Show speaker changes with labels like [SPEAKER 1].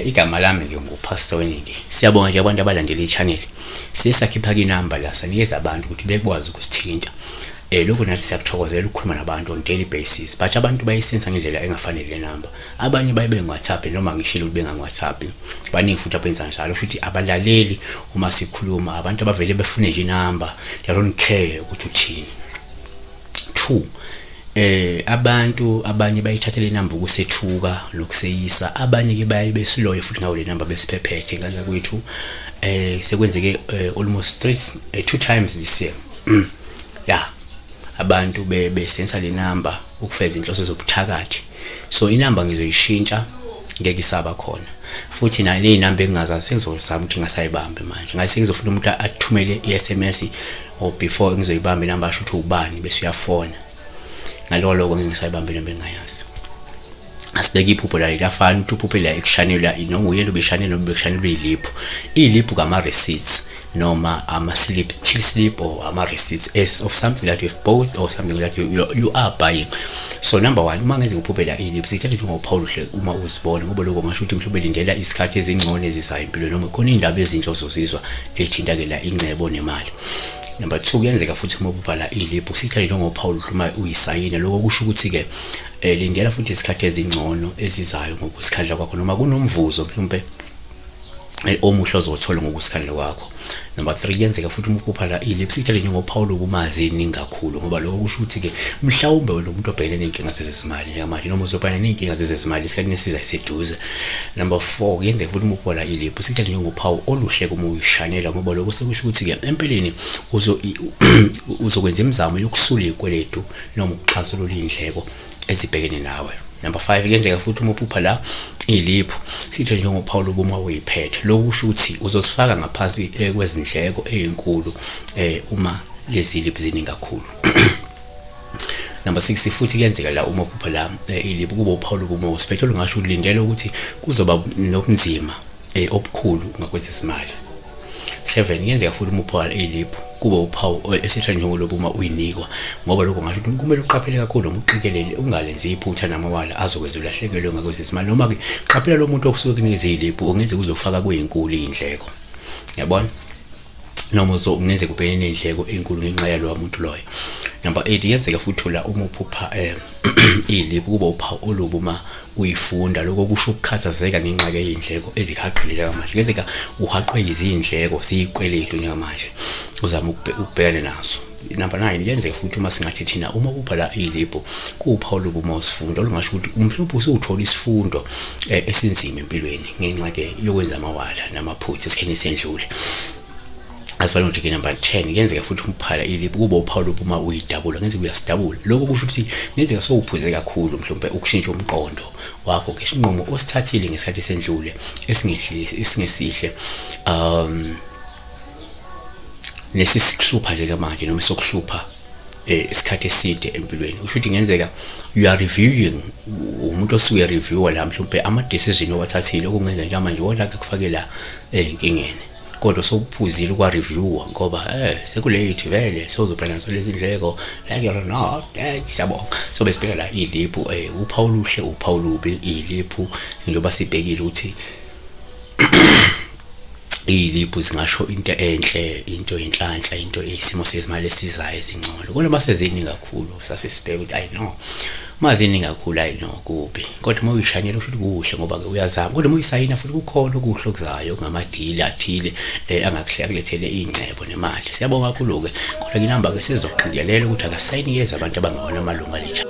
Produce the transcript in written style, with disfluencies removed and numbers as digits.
[SPEAKER 1] Igama lami ke nguPastor Weningi. Siyabonga nje abantu abalandela i-channel. Siye sakhipha inamba la sanikeza abantu ukuthi bekwazi ukusithinta. Lokho nathi siyakuthokozela ukukhuluma nabantu on daily basis, but abantu bayisenza ngendlela engafanele le namba. Abanye baye bengi-WhatsApp noma ngishilo ukuthi bengangi-WhatsApp. Baningi futhi abenza njalo, futhi abalaleli uma sikhuluma, abantu abavele befune nje inamba, they don't care ukuthi uthini. 2, abantu abanye bayithathele inamba ukusethuka nokuseyisa, abanye ke baye besiloye futhi ngawo le namba besiphephethe ngaza kwethu. Sekwenzeke almost 2 times this year. Yeah, abantu besenza le namba ukufeza inhloso zobuthakathi. So inamba ngizoyishintsha, ngeke isaba khona futhi nale inamba engingazazi sengizozama ukuthi ngasayibambe manje. Ngase ngizofuna umuntu athumele i-SMS or before ngizoyibamba inamba asho ukuthi ubani bese uyafona. Ngaloko lokho ngeke ngisayibambe inamba engingayazi. Asibeke iphupho la liyafana ukuthi uphuphe la ekushanelwa noma uyena ubeshanelwa noma bekushanelwa iliphu. Iliphu kama receipts noma ama slip, till slip or ama receipts as of something that you've bought or something that you are buying. So number 1, uma ngenze uphuphe la iliphu sithathe njengophawu oluhle uma uzibona, ngoba lokho ngasho ukuthi mhlawumbe lindela isikhathi ezingcono ezizayo empilweni noma khona indaba ezinhle ozozizwa ethinta ke la ingcebo nemali. Number 2, kuyenzeka futhi uma uphupha la iliphu sithathe njengophawu oluhle uma uyisayina. Lokho kusho ukuthi ke lindela futhi isikhathi ezingcono ezizayo ngokusikhandla kwakho noma kunomvuzo mhlawumbe omuhle ozothola ngokusikhandla kwakho. Number 3, kuyenzeka futhi uma uphupha la iliphu sithathe njengophawu lokumazi iningi kakhulu, ngoba lokho kusho ukuthi ke mhlawumbe wena umuntu obhekene nenkinga zezimali njengamanje noma uzobhekana nenkinga zezimali esikhathini esizayo seduze. Number 4, kuyenzeka futhi uma uphupha la iliphu sithathe njengophawu oluhle uma uyishanela, ngoba lokho sekusho ukuthi ke empeleni uzokwenza imizamo yokusula izikweletu noma ukuxazulula indleko ezibhekene nawe. Number 5, kuyenzeka futhi uma uphupha la iliphu sithe njengophawu lobu uyiphethe. Lokhu kusho ukuthi uzosifaka ngaphansi kwezindleko ezinkulu uma lezi liphu ziningi kakhulu. Number 6, futhi kuyenzeka la uma uphupha la iliphu kuba uphawu lobu usiphethe, olungasho ulindele ukuthi kuzoba nobunzima obukhulu ngakwezezimali. 7, kuyenzeka futhi uma uphupha iliphu kuba uphawu esithatha njengolobu uma uyinikwa, ngoba lokho ngasho ukuthi kumele uqaphele kakhulu noma uqikelele ungalenzi iphutha namawala azokwenza ulahlekelwe ngakwezezimali, noma ke qaphela lo muntu okusuke kunikeza iliphu ongenzeka uzofaka kuyinkulu indleko, yabona, noma uzongenzeka ubhekene nendleko enkulu ngenxa yalowo muntu loyo. Number 8, kuyenzeka futhi la uma uphupha iliphu kuba uphawu olubi uma uyifunda. Lokho kusho ukukhathazeka ngenxa yeyindleko ezihaqile njengamanje. Kuyenzeka uhaqwe izindleko siyikweletu njengamanje uzama ukubhekana naso. Number 9, kuyenzeka futhi uma singathi thina uma upha la iliphu kuwuphawu lobu uma usifunda, olungasho ukuthi mhlawumbe usuthola isifundo esinzima empilweni ngenxa ke yokwenza amawala namaphutha esikhathini esendlule. Asifane ukuthi ke number 10, kuyenzeka futhi umphala iliphu kuba uphawu lobu uma uyidabula, kuyenzeka uyasidabula. Lokho kusho ukuthi kuyenzeka sowuphuze kakhulu mhlawumbe ukushintsha umqondo wakho ngesinqumo osithathile ngesikhathi esendlule esingesihle nesisihlupha nje manje noma sokuhlupha isikhathi eside empilweni. Usho ukuthi kungenzeka you are reviewing, umuntu osuke reviewa la mhlawumbe ama decision owathathile okungenza nje manje wona akufakela enkingeni, kodwa sokuphuzile ukwa reviewa ngoba sekulate vele sozobhekana nazo lezi ndleko like you're not siyabonga. So besibheka la iliphu uphawu oluhle uphawu olubi iliphu, njengoba sibhekile ukuthi iliphu zingasho into enhle, into yenhlanhla, into eyisimo sezimali esizayo ezingcono, kodwa baseziningi kakhulu sase sibheka ukuthi I know maziningi kakhulu I know kubi, kodwa uma uyishanyela usho ukuthi kuhle ngoba ke uyazama, kodwa uma uyisayina futhi kukhona okuhle okuzayo ngamadili athile angakuhle akulethele ingcebo nemali. Siyabonga kakhulu ke, kodwa inamba ke sizoqikelela ukuthi akasayinikeze abantu abangawona amalunga le.